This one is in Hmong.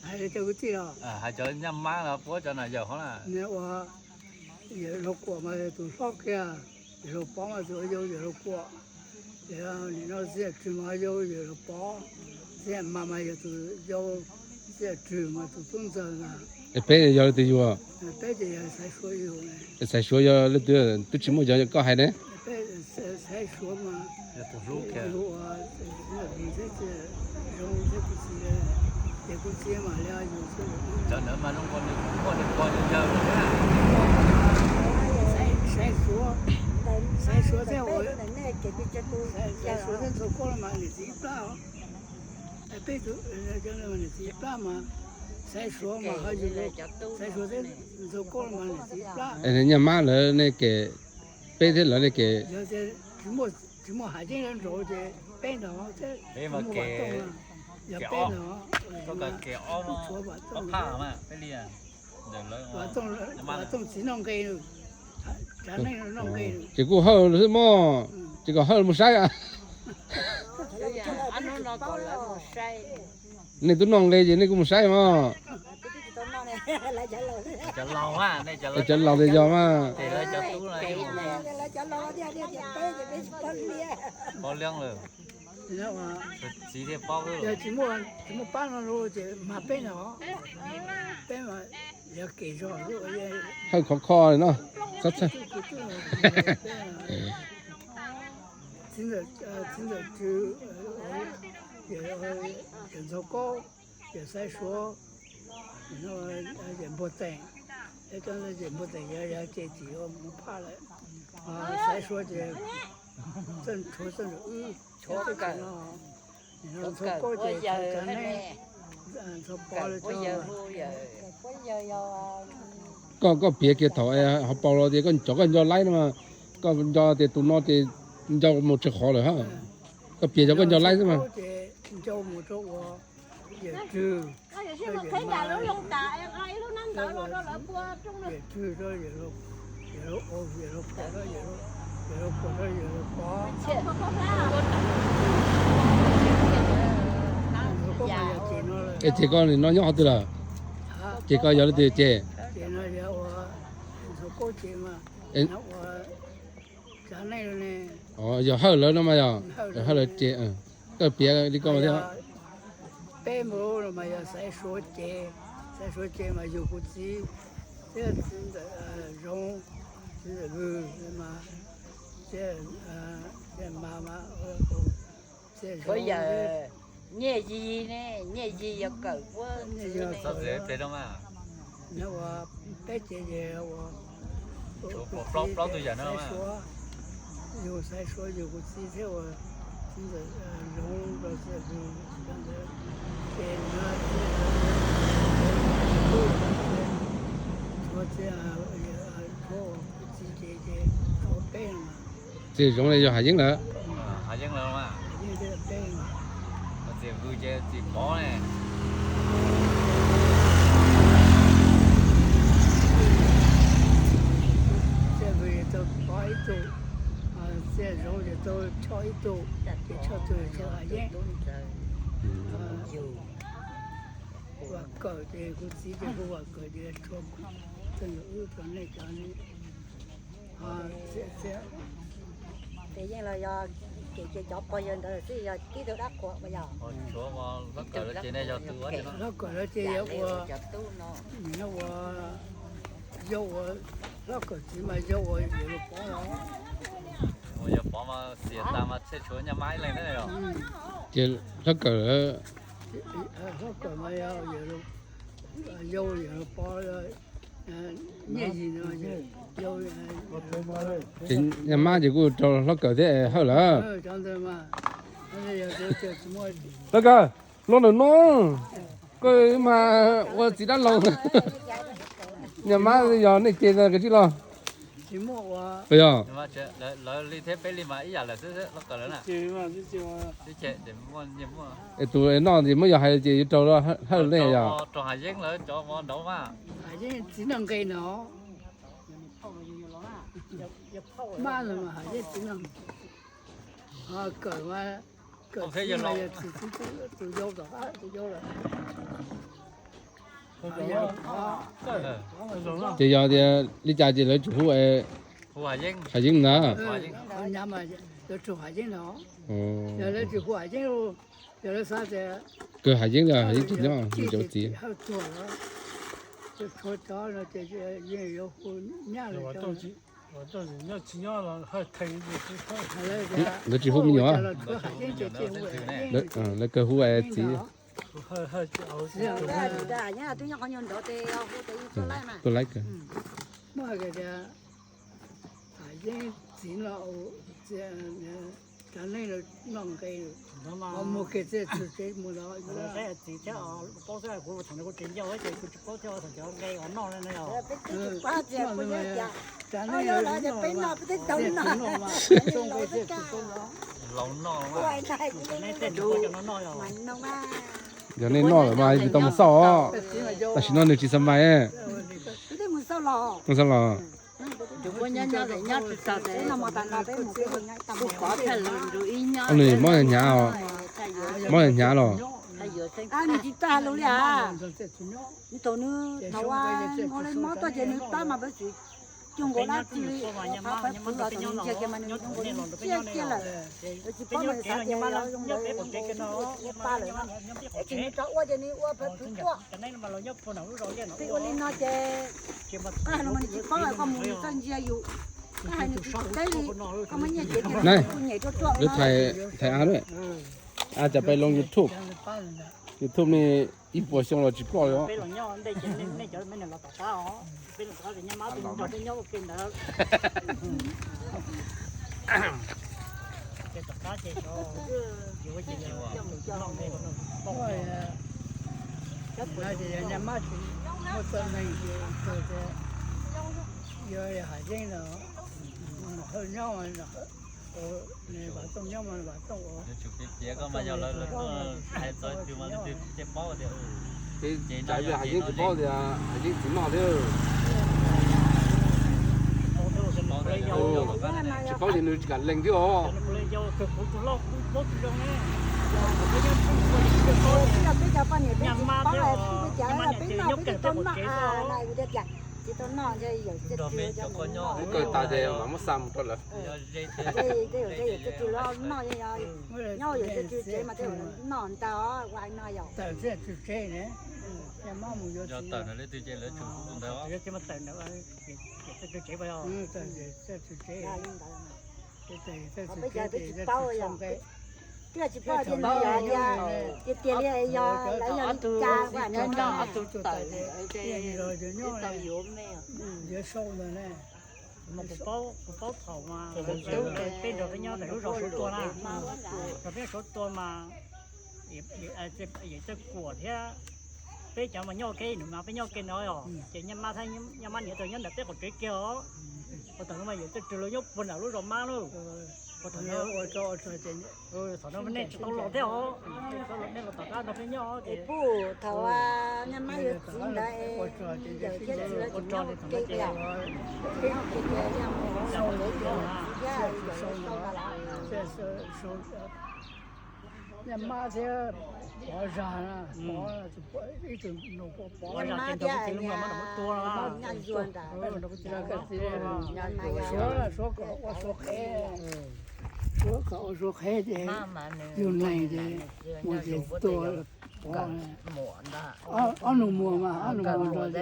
Hais li cov kwv tij los, hais cov nyab mab los puab cov nam yawm hov na. Ua Yawm Laug Kuam mas yog tus hlob kiag, Yawm Laug Pov mas tus yau Yawm Laug Kuam, nim no Txiv Yam Rwg mas yau Yawm Laug Pov, Txiv Yam Mas mas yog tus yau, Txiv Yam Rwg mas tus tub ntxawg na. Peb yog leej twg yug? Peb ces yog Xaiv Suav yug. Xaiv Suav yog leej twg? Twb tsis muaj cov koj hais ne. Xaiv Suav mas yug, Txiv Yam Rwg thiab Txiv Yam Zoov thiab kuv txiv, ces kuv txiv mas li yug xwb. Cov ntawd mas zoo nkaus nws kuj muaj nws pog nws yawg lawm thiab. Xaiv Suav, Xaiv Suav thiab, Xaiv Suav thiab Ntxhua Kaub los mas niam txiv ib plab os. Peb tus niam txiv ib plab mas, Xaiv Suav mas ho yug, Xaiv Suav thiab Ntxhua Kaub los mas niam txiv ib plab. Nyab mab lawv nej kem, peb thiab lawv nej kem. Tsis muaj Hav Yeeb lawv nraud ces peb ntag, peb mas kem, yog peb ntag. Kem ob, Vam Tooj txiv noj nqe, Tsav Neej noj nqe. Ces kuj Hawj xwb mog, ces kom Hawj mus saib. Nej twb noj nqe ces nej kuj mus saib mog. Cov laus tias yog mas. Tsis muaj pab no ces mag peb no, peb mas yog kem zog. Hawj khov kho no. Txiv Ntxawm Rwg, Ntxhua Kaub, yawm Xaiv Suav, yawm Npuag Teem, cov ntawd ces Npuag Teem yog ces tsis mus phaj lawm. Xaiv Suav ces Txawj Ntsuav, Txawj Ntsuav Wb, Ntxhua Kaub ces Tsav Neej, Ntxhua Pov lawv cov. Koj, koj piav kiag thaum hauv paus los tias koj cov koj nco laib no mas, koj nco tias tus no ces nco mus tsawg qhov lawm hab. Koj piav cov koj nco laib xwb mas. Ces nco mus rau ua Yawm Rwg, Yawm Rwg rau Yawm Laug, Yawm Laug Pov rau Yawm Laug Pov. Es ces koj nim no nyob qhov twg lawm? Ces koj yog leej twg ces? Yog Hawj lawv no mas yog, Hawj lawv ces, koj piav li ko thiab. Peb mus no mas yog Xaiv Suav ces, Xaiv Suav ces mas yug kuv txiv thiab txiv ntxawm Zoov, txiv ntxawm Vwg mas, thiab mas mas, Nyiaj Yig ne, Nyiaj Yig yog kawm puab txiv ne. Peb ces ua Xaiv Suav, yug Xaiv Suav yug kuv txiv thiab ua txiv ntxawm Zoov rau txiv ntxawm Vwg, ces tshuav txiv, tshuav kuv txiv ces, ces tshuav peb no. Txiv Zoov ne yog Hav Yeeb lawm. Hav Yeeb lawm. Txiv Vwg ces txiv Pov ne. Txiv Vwg ces tau Pov ib tug, txiv Zoov ces tau Choj ib tug, ces Choj tug tshuav Hav Yeeb. Vam Kawm ces kuv txiv ces kuv Vam Kawm ces tshuav, txawj ntsuam wb rau nej cov ne. Ces yeej los yog kev ces cov pog yawg ntawd xwb yog tib tug dab qhuas uas yog. Tshuav Hlob Kawm lawv ces nej yog tus ua, Hlob Kawm lawv ces yog ua, nim no ua, yog ua Hlob Kawm txiv mas yog ua Yawm Laug Pov los. Ua Yawm Pov mas xiam tas mas thiaj tshuav Nyaj Mab ib leeg na yog. Ces Hlob Kawm, Hlob Kawm mas yog yau Yawm Laug Pov, Nyiaj Yig no, yau. Ces Nyaj Mab ces kuj rau Hlob Kawm thiab Hawj lawm. Hlob Kawm, los ntawm no, koj mas ua txiv dab laug. Nyaj Mab yog nej ces koj tsis los. Yog. Lawv li thiab peb li mas ib yam lawm xwb Hlob Kawm lawm na. Es tus noj ces muab yog hais ces yuav raug Hawj nej yog. Raug Hav Yeeb lawm cov nraud mas. Hav Yeeb txiv noj nqe no. Mab los mas Hav Yeeb txiv noj. Kawm mas, Kawm txiv mas yog txiv, tus yau tom qab tus yau lawm. Ces yog tias li cas ces lawv tsis hu Hav Yeeb ntag. Kawg Hav Yeeb, Hav Yeeb tsis nyob, cov txiv. Lawv tsis hu me nyuam, lawv kawg hu txiv. Tuaj laib kawg. Yog nej noj lawm mas tsis tau mus xauj os. Tam sim no nws tsis xa mais. Mus xauj los. Nws mob hnyav os. Mob hnyav los. Nws tsis tag lus li as. Nws thaum nws thaum ua nkaus li mob tuaj ces nws tab mas peb tsis cuag nkaus dab tsi li. Phav phav pwv los thaum nws ntsiag kiag mas nws zoo nkaus li ntsiag kiag lawm. Lawv tsis paub mas xav tias yog zoo nkaus li ua pa lawm no. Ib tsis nws rov ua ces nws ua phav pwv tuaj. Peb ua li no ces koj hais no mas nws tsis paub, koj mus nws txawj ntsia yus, koj hais nws tsis teb li, koj muab nyiaj cev tias kuv nyem tuaj tuaj. Thaiv av lawm. Av cas peb loo YouTube, YouTube ne ib puas xyoo los tsis ploj li os. Yog Hav Yeeb no, Vam Tooj nyob mas Vam Tooj ua. Tsam Hav Yeeb tsis paub tias Hav Yeeb txiv noj thiab. Tsis paub ces nws tsis kam lees thiab os. Kawg tas ces mam muab xa mus rau lawv. Tawm tsev, tsev mas tawm ntawd. Peb cov peb tsis paub, twb tsis paub tias nws yog tiag tiag li, yog lawv yog li cas, kuv paub thaum mas peb nrog peb nyob ntawm lub zos Suav Tua na, nrog peb nyob Suav Tua mas Yawm Txawj Kuam thiab peb cov mas nyob ua ke, nws mas peb nyob ua ke ntawd os, ces Nyab Mab thiab Nyab Mab niam tau nyob ntawm peb qaum tsev kiag os. Ua thaum no mas Yawm Txawj Kuam lawv nyob puag nram lub zos Mab lauj. Ua thaum no thaum no nej tsis tau los thiab os, nej los tom qab nrog peb nyob ces puj thaum Nyab Mab yuav txiv ntawd, Yawm thiab txiv lawv tseem nyob ua ke, nyob ua ke ces Yawm mus hauv lawv txiv thiab Yawm tau tas los. Nyab Mab thiab Pov Zag, ib tug nus Pov Zag thiab Nyab Zuag ntawd. Suav, Suav kom ua Suav qhev, Suav kom ua Suav qhev ces yug neeg ces mus ces tua Pov, ob nus muag mas ob nus muag.